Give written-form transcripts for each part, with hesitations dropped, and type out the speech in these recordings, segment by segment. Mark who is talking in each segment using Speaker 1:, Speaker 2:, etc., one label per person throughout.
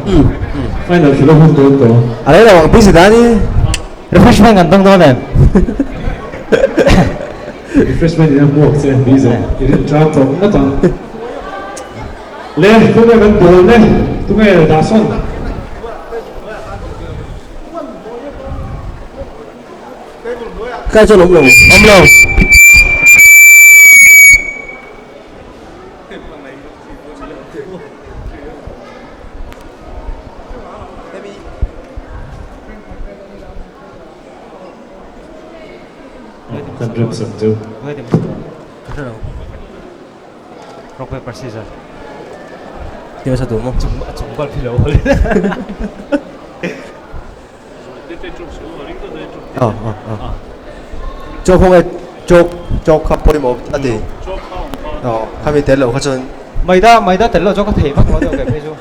Speaker 1: Final thil a hun dawn tawh.
Speaker 2: A rei lo ang busy dan i.
Speaker 3: Refreshment kan dawng dawn em?
Speaker 1: Refreshment in a hmuak che busy i rin tang tawh ngawt ang. Le tunge kan bawl le tunge dah sawn.
Speaker 2: Kai chuan awm lo.
Speaker 3: Awm lo.
Speaker 1: Kan rem sak deuh.
Speaker 3: Rock paper scissor.
Speaker 2: Ti sa tu mo.
Speaker 3: Chung chung bal philo.
Speaker 2: Ờ ờ ờ. Chok hong e chok chok kha pawimawh a ti. Ờ khami tel loh kha chuan.
Speaker 3: Maida maida tel loh chuan ka thei vak lo deuh kei phei chu.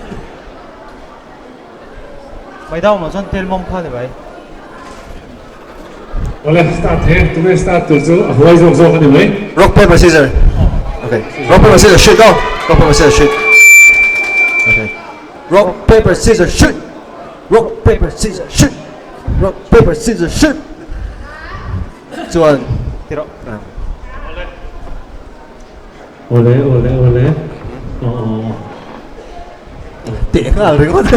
Speaker 3: Maida awm loh chuan tel mawm kha ni mai.
Speaker 1: Awle start he tunge start tur chu a huai zawk zawk a ni mai.
Speaker 2: Rock paper scissor. Okay. Rock paper scissor shoot go. Rock paper scissor shoot. Okay. Rock paper scissor shoot. Rock paper scissor shoot. Rock paper scissor shoot. Chuan
Speaker 3: ti rawh.
Speaker 1: Awle awle awle. Aw aw.
Speaker 2: Teh nghal ringawt.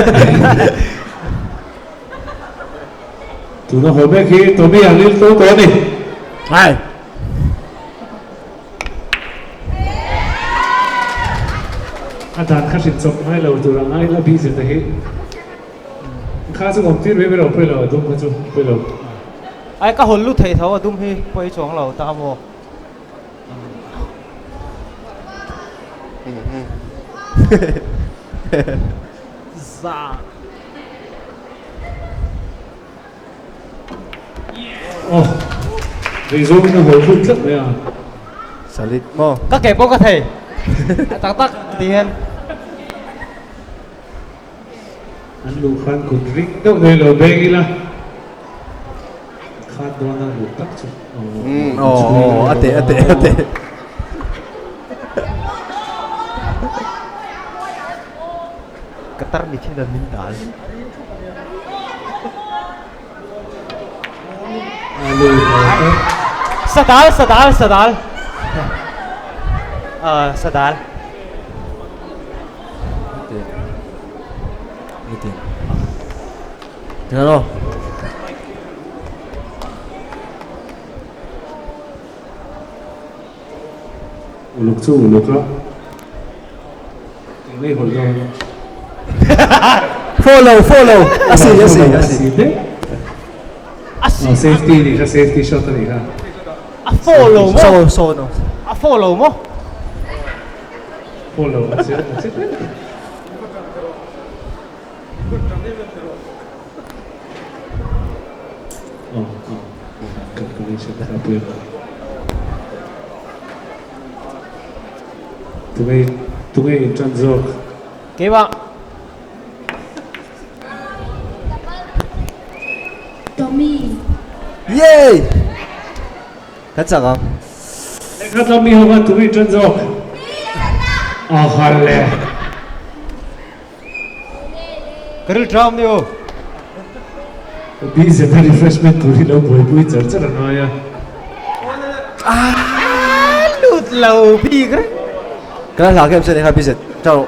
Speaker 1: Tuna haw mek hi Tommy a lil tawh tawh a ni.
Speaker 2: Hai.
Speaker 1: A dan kha hrin chawp ngai lo tur a ngai la busy te hi. Kha chu awm tir mai mai lo pawi lo a dum kha chu pawi lo.
Speaker 3: Ai ka hawn lut thei tho a dum hi pawi chuang lo ta maw. Za.
Speaker 1: Oh, vei zawng in a hawl lut tlat mai a.
Speaker 2: Salit maw?
Speaker 3: Ka ke pawh ka thei. Tak tak ti hian.
Speaker 1: An luh khan kut ring deuh nei lo beng ila. Khat dawn a luh tak chu.
Speaker 2: Aw, a teh a teh a teh.
Speaker 3: Ka tar mi thin an min dal. Sadal sadal sadal. Sadal.
Speaker 2: Hello.
Speaker 1: Uluk chu uluk a. Eng nei hawi dawn.
Speaker 2: Follow follow a si a si a si.
Speaker 3: A si.
Speaker 1: Safety ni kha safety shot a ni kha.
Speaker 3: A follow mo.
Speaker 2: So so no.
Speaker 3: A follow mo.
Speaker 1: Follow a si a si. Oh oh. Calculation kha pui a. Tunge tunge in tan zawk.
Speaker 3: Keimah.
Speaker 4: Tommy.
Speaker 2: Yay! Kan chak ang.
Speaker 1: Lehkha Tommy ho khan tunge in tan zawk. A hal le.
Speaker 3: Ka ril tram ni o.
Speaker 1: Busy na refreshment tur hi lo buaipui char char a ngai a.
Speaker 3: Ah, lut lo bik reng.
Speaker 2: Kan hla kem che ni kha busy taro.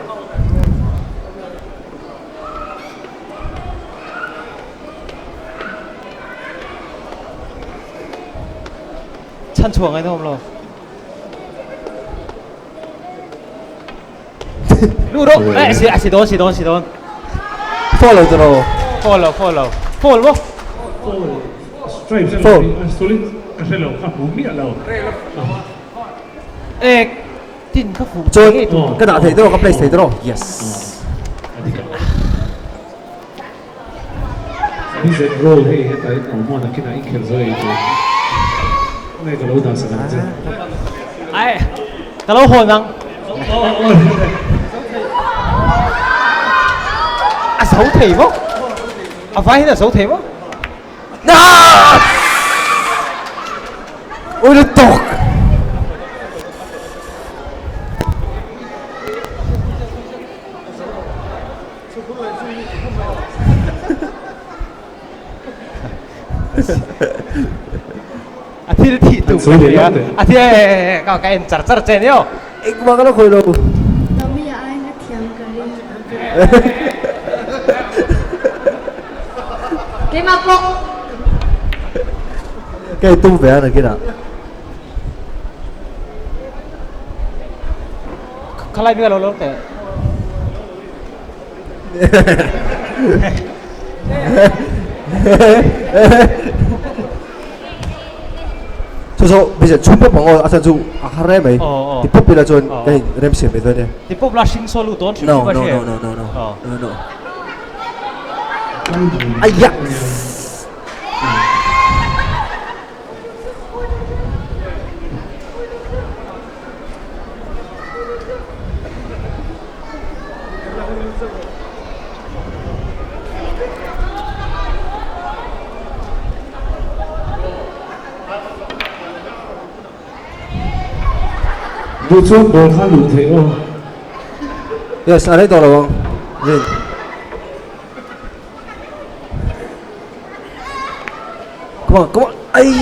Speaker 3: Chan chuang ai nom lo. Lu ro, eh si si don si don si don.
Speaker 2: Follow to ro.
Speaker 3: Follow follow. Follow mo.
Speaker 1: Stripes
Speaker 2: Foul.
Speaker 1: Solid ka hre lo ka hmu miah lo.
Speaker 3: Eh tin ka fu.
Speaker 2: Chuan ka dah thei tawh ka place thei tawh. Yes.
Speaker 1: BZ roll hei heta in awm maw nakinah i khelh zo ei tur. Nge ka lo dah sak ang che.
Speaker 3: Ai ka lo hawn ang. A zo thei maw? A vai hian a zo thei maw?
Speaker 2: Ui lutuk.
Speaker 3: A thil thih tum ka hria. A thil ka ka en char char che ni aw.
Speaker 2: Engmah ka la khawi lo.
Speaker 4: Tommy a aiin a thiam ka ring a. Keimah pawh.
Speaker 2: Ka intum ve a nakinah.
Speaker 3: Khalai bik a lo lo teh.
Speaker 2: Chu chu bize chhum pawp ang aw a chhan chu a har em mai ti pawp ila chuan ka in rem siam mai dawn nia.
Speaker 3: Ti pawp la hring saw lut dawn hrim hrim a hria.
Speaker 2: No no no no no no. Aiya.
Speaker 1: Duh chuan ball kha luh theih aw.
Speaker 2: Yes, a rei tawh lo ang. Rin. Come on, come on. Ai.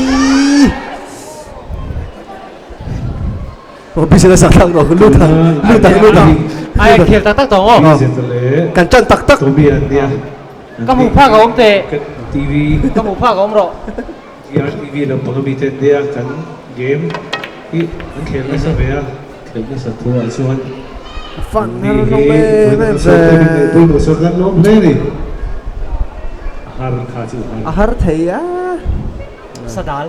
Speaker 2: Busy na sak tak rawh lut ang lut ang lut ang.
Speaker 3: Ai khel tak tak tawh aw.
Speaker 2: Kan chan tak tak.
Speaker 3: Ka hmuh phak a awm teh. Ka hmuh phak a awm rawh.
Speaker 1: GRTV lampang ami te nia kan game hi an khel nasa ve a, khel nasa thu ah chuan mi hi vawiin pawimawh sawrkar lawm hle a ni. A har kha chu a har.
Speaker 2: A har thei a.
Speaker 3: Sadal.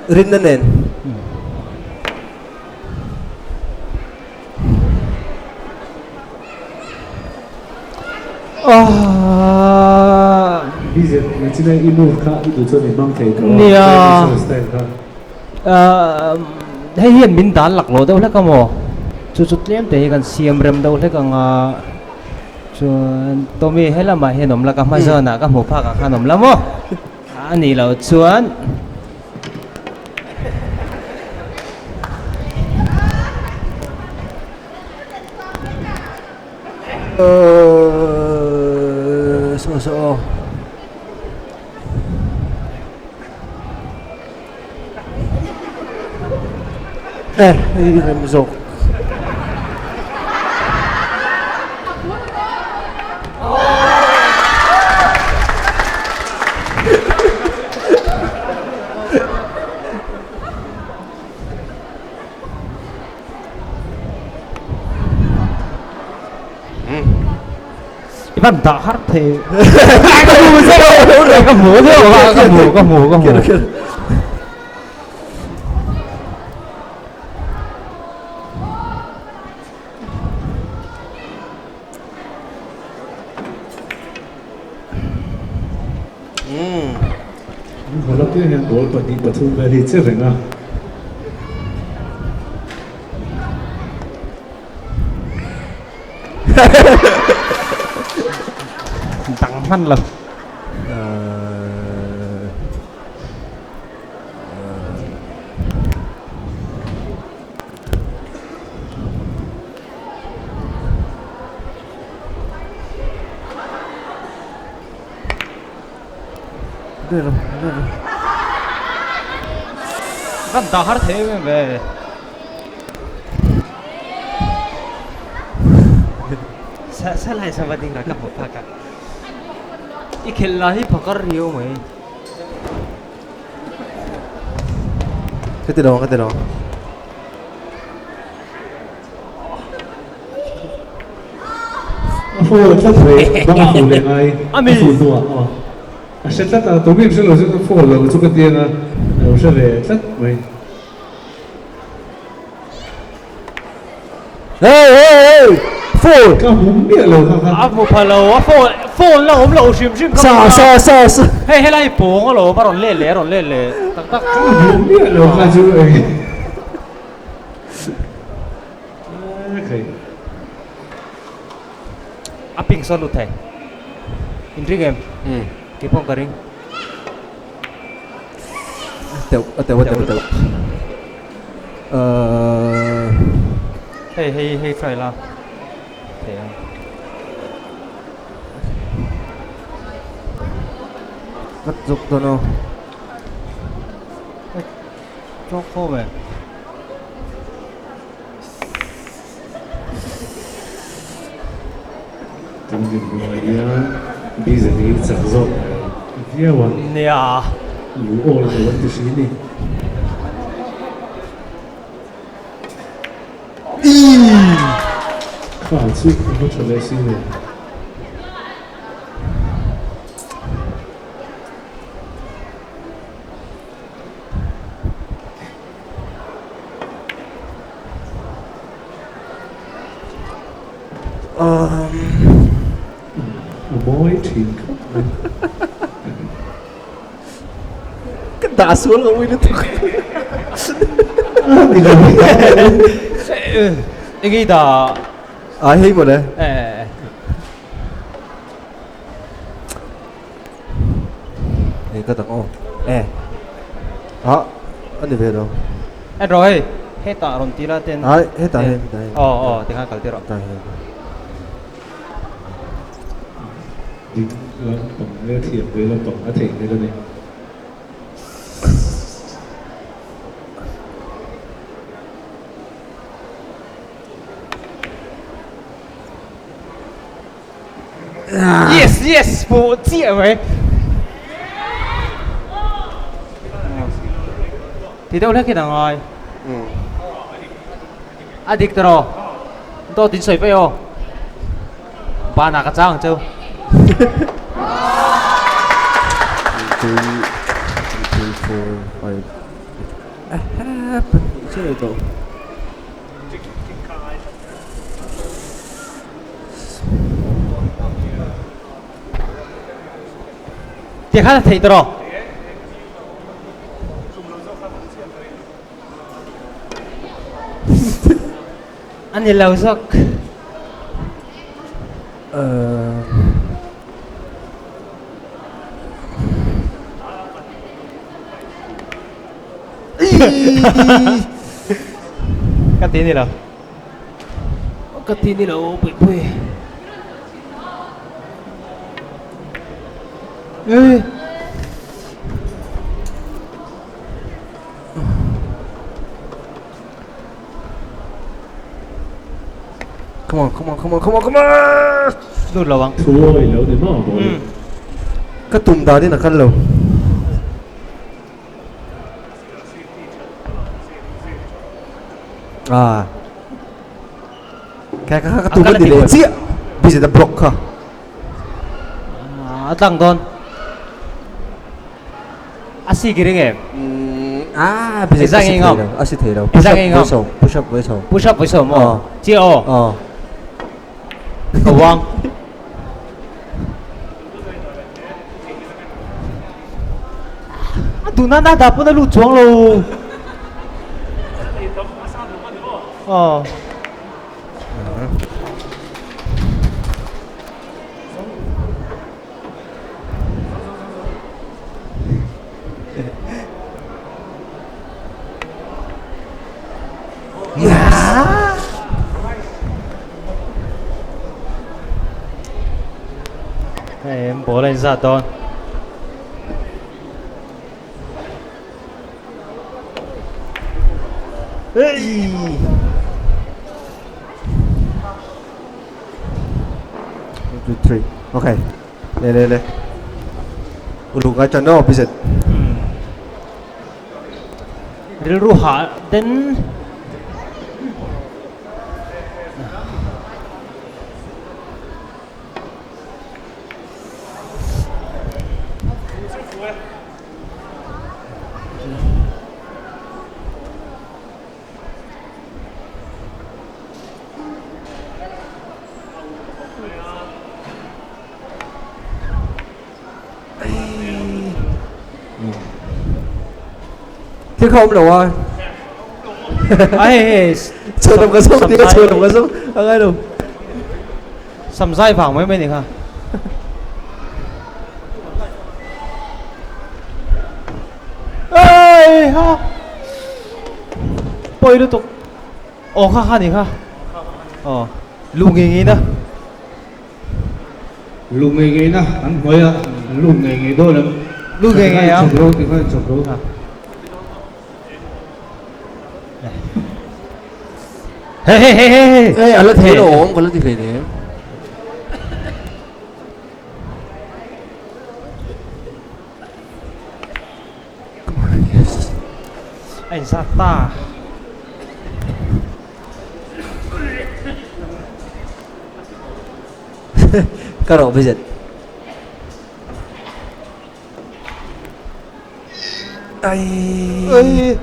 Speaker 2: Rinna nen.
Speaker 3: Nia hei hian min dan laklawh deuh hlek a maw chu chu tlem te hi kan siam rem deuh hlek ang a chuan Tommy helamah hian awm la ka hma zawnah ka hmuh phak ah khan awm la maw a nih loh chuan.
Speaker 2: Saw saw aw. Eh, hei rem zawk.
Speaker 3: I van dah har thei. Ka hmu ka hmu ka hmu ka hmu ka hmu.
Speaker 1: Hawlapui hian ball pahnih pathum vel hi che reng a.
Speaker 3: Dang hman lo. Kan dah har thei em em ve. Sa lai sa ding ra ka hmu phak a. I khelh lah hi phakar riau mai.
Speaker 2: Ka ti lo, ka ti lo.
Speaker 1: A fu tlat mai, bang a fu leh ngai, a fu hnuah aw. A hre tlat a, tawmim hre lo chu ka phone lo chu ka ti ang a, a lo hre ve tlat mai.
Speaker 2: Hey hey hey! Phone!
Speaker 1: Ka hmu miah lo kha kha.
Speaker 3: A hmu pha lo, a phone phone la awm lo hrim hrim kha.
Speaker 2: Sa sa sa sa.
Speaker 3: Hei helai pawng alawm a rawn let leh a rawn let leh tak tak.
Speaker 1: Ka hmu miah lo kha chu eng. Okay.
Speaker 3: A ping sawn lut thei. In ring em? Kei pawh ka ring.
Speaker 2: A teuh a teuh a teuh a teuh.
Speaker 3: Hei hei hei try la. Thei ang.
Speaker 2: Kat zawk dawn aw.
Speaker 3: Tawk khawm e.
Speaker 1: Tun dinhmunah hian Diesel hi chak zawk viau a.
Speaker 3: Nia.
Speaker 1: Lu awl lo an ti hri ni. Kha chu a va tha leh si ve. A mawi thin khawp mai.
Speaker 2: Ka dah sual ka ui lutuk.
Speaker 3: Enge i dah?
Speaker 2: A hei mawle.
Speaker 3: Eh.
Speaker 2: Hei ka dang aw. Eh. Ha ani ve lo.
Speaker 3: En rawh hei. Hetah rawn ti la ten.
Speaker 2: Ai hetah hian hetah hian.
Speaker 3: Aw aw tikhan kal tir rawh.
Speaker 2: Hetah hian.
Speaker 1: Ding lampang leh thiam ve lampang a theih hmel a ni.
Speaker 3: Yes yes pawh chiah mai. Ti deuh hlek hian a ngai. A dik ta rawh. Dawt in sawi paih aw. Banah ka chang ang cheu.
Speaker 2: Three, two, four, five. Aha, pahnih chiah ni tawh.
Speaker 3: Ti khan a theih ta rawh. A ni lo zawk. Ka ti ni lo. Ka ti ni lo pui pui. Ê.
Speaker 2: Come on, come on, come on, come on, come on.
Speaker 3: Lut lo ang.
Speaker 1: Thu awi lo ni maw bawih.
Speaker 2: Ka tum dan in a kal lo. Ah. Kha kha ka tum a ni leh chiah. Busy the block kha.
Speaker 3: A tlang dawn. A si ki ring em?
Speaker 2: Ah, busy a si thei lo, a si thei lo. Push up vawi sawm, push up vawi sawm.
Speaker 3: Push up vawi sawm aw. Chiah aw.
Speaker 2: Aw.
Speaker 3: Ka uang. A duh nan a dah pawn a lut chuang lo. Aw. Hei an ball a inzat dawn.
Speaker 2: Hey! One, two, three. Okay. Le le le. Uluk ngai tan aw bizet.
Speaker 3: Rilru hah den.
Speaker 2: Thil kha awm lo a.
Speaker 3: Ai hei
Speaker 2: Chhuanawm ka zawng tia chhuanawm ka zawng a ngai lo.
Speaker 3: Samzai vang mai mai ni kha. Ei ha. Pawi lutuk. Aw kha kha ni kha. Aw lu ngei ngei na.
Speaker 1: Lu ngei ngei na an hnuai a, an lu ngei ngei dawn em.
Speaker 3: Lu nge nge ang.
Speaker 1: Chak lo ti kha chak lo.
Speaker 3: He he he he he.
Speaker 2: Ei a la thei lo awm ka la ti hlei nem.
Speaker 3: A inzat ta.
Speaker 2: Ka rawh visit. Ai. Ai.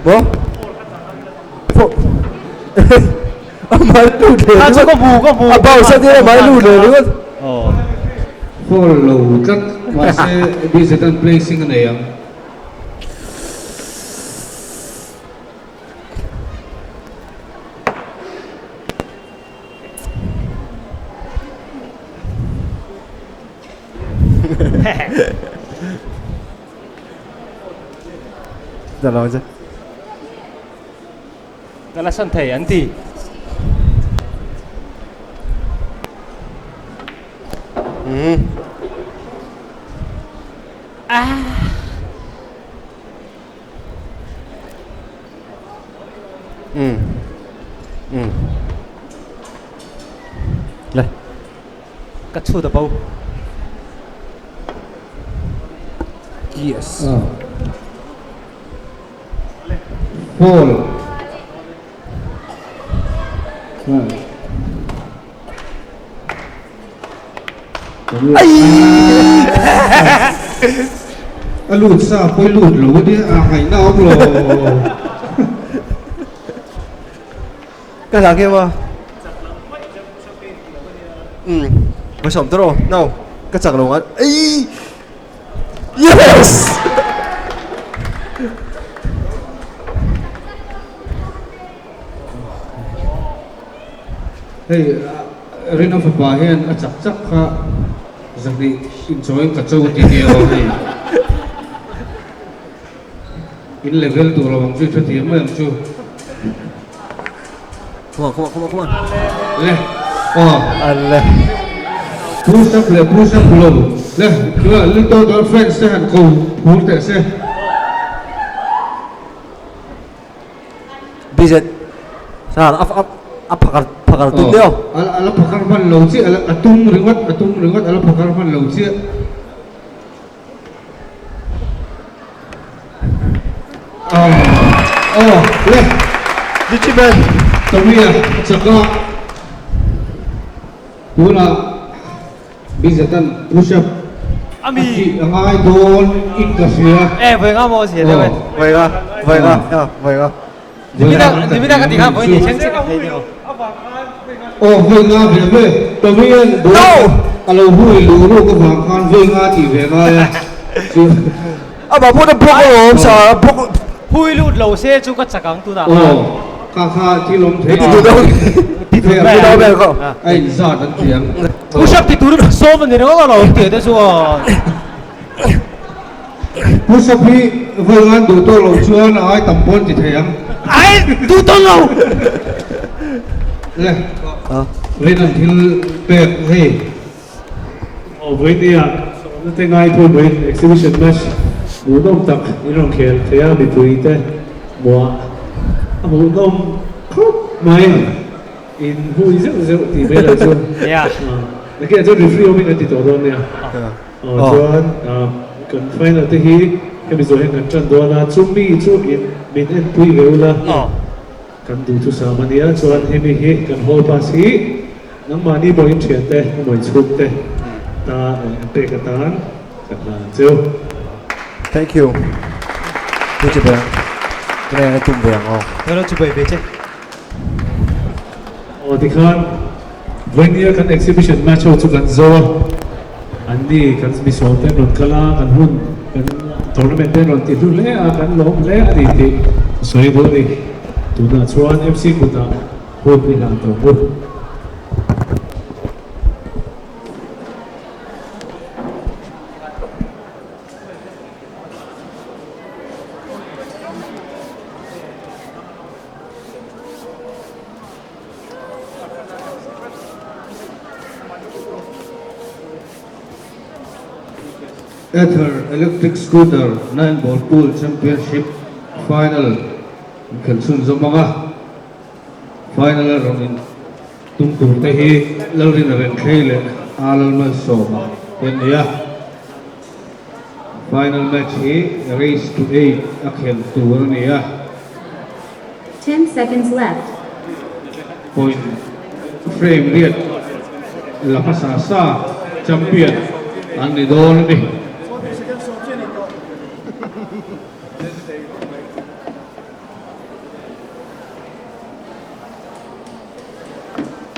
Speaker 2: Bo? Fo. A mai lut le.
Speaker 3: A chu ka bu ka bu.
Speaker 2: A bau sa te mai lut le ringawt.
Speaker 3: Oh.
Speaker 1: Foul lo tlat mahse Bizetan placing a nei ang.
Speaker 2: Dạ lo chứ.
Speaker 3: Ka la san thei an ti.
Speaker 2: Ừ.
Speaker 3: Ah.
Speaker 2: Ừ. Ừ. Le.
Speaker 3: Ka chhut a bo.
Speaker 2: Yes.
Speaker 1: Foul. Ai! A lut sa pawi lut lo ania a ngaihna awm lo.
Speaker 2: Ka hla khem a. Umm ka sawm tawh rawh no ka chak lo ang ei yes
Speaker 1: Hei Rina fapa hian a chak chak kha zahnih inchawiin ka cho ti nia aw hei in level tur lo ang chu i hrethiam mai ang chu.
Speaker 2: Come on, come on, come on, come on.
Speaker 1: Le, aw.
Speaker 2: Alle.
Speaker 1: Push up leh push up lo. Le, tunah Little Girl Friends te han ko phur teh se.
Speaker 2: BZ. Sir, a a a phakar phakar tum deuh.
Speaker 1: A a la phakar hman lo chiah, a la a tum ringawt, a tum ringawt, a la phakar hman lo chiah. Aw aw le
Speaker 2: Digiman
Speaker 1: Tommy-a chak a tunah Bizatan push up a tih a ngai dawn in ka hria.
Speaker 3: E vawi nga maw zia deuh e.
Speaker 2: Vawi nga vawi nga ya vawi nga.
Speaker 3: Nimina nimina ka ti kha vawi ni thleng che ka thei deuh.
Speaker 1: Aw vawi nga ve ve Tommy-a'n ball a lo hui luh ruk avang khan vawi nga tih ve ngai a chu.
Speaker 2: Amah pawh na bawk alawm sa bawk.
Speaker 3: Hui lut lo se chu ka chak ang tunah khan.
Speaker 1: Aw kha kha thil awm thei a.
Speaker 2: Ti duh deuh.
Speaker 1: Ti duh
Speaker 2: deuh ber kha.
Speaker 1: A inzat an ti ang.
Speaker 3: Push up ti turin sawm a ni ringawt alawm tih te chuan.
Speaker 1: Push up hi vawi ngan duh tawh loh chuan a ai tam pawn ti thei ang.
Speaker 3: Ai duh tawh lo.
Speaker 1: Le rin an thil pek hei.
Speaker 5: Aw vawinia sawmna te ngai pawh vawiin exhibition match hmuhnawm tak in rawn khel thei a mipui te hmuah a hmuhnawm khawp mai. In hui zeuh zeuh tih mai lo chu. Nakinah chuan referee awmin kan ti tawh dawn nia. Aw chuan kan final te hi hemi zawh hian kan tan dawn a, chumi chu in min enpui ve ula kan duhthusam a nia. Chuan hemi hi kan hall pass hi nangmahni pawhin thiante emaw inchhungte ta pek atan kan hlan ang cheu.
Speaker 2: Thank you. Pu Chibai ang. Tunah hian a tum ve ang aw.
Speaker 3: Hello Chibai ve che.
Speaker 5: Aw tikhan vawinia kan exhibition match ho chu kan zo a, an ni kan misual te an rawn kal a, kan hun kan tournament te an rawn ti hlu hle a, kan lawm hle a ni tih ka sawi duh a ni. Tunah chuan MC kutah hun i hlan tawh ang u.
Speaker 1: Ather Electric Scooter Nine Ball Pool Championship Final inkhelh chhunzawm ang a, Final a rawn in tum tur te hi Lalrina Renthlei leh A Lalmalsawma te an ni a. Final match hi race to eight a khelh tur a ni a.
Speaker 6: 10 seconds left.
Speaker 1: Point frame riat la hmasa sa champion an ni dawn a ni.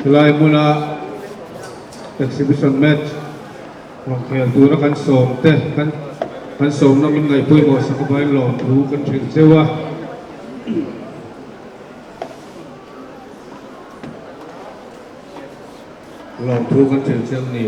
Speaker 1: Helai hmuna exhibition match rawn khel tura kan sawm te kan kan sawmna min ngaih pawimawh sak avangin lawmthu kan hrilh zeuh a. Lawmthu kan hrilh zeuh ni.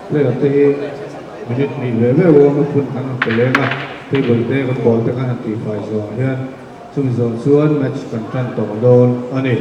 Speaker 1: Player te hi minute hnih ve ve warm up hun kan han pe leng a, table te kan ball te kan han tihfai zawhah hian chumi zawh chuan match kan tan tawh dawn a ni.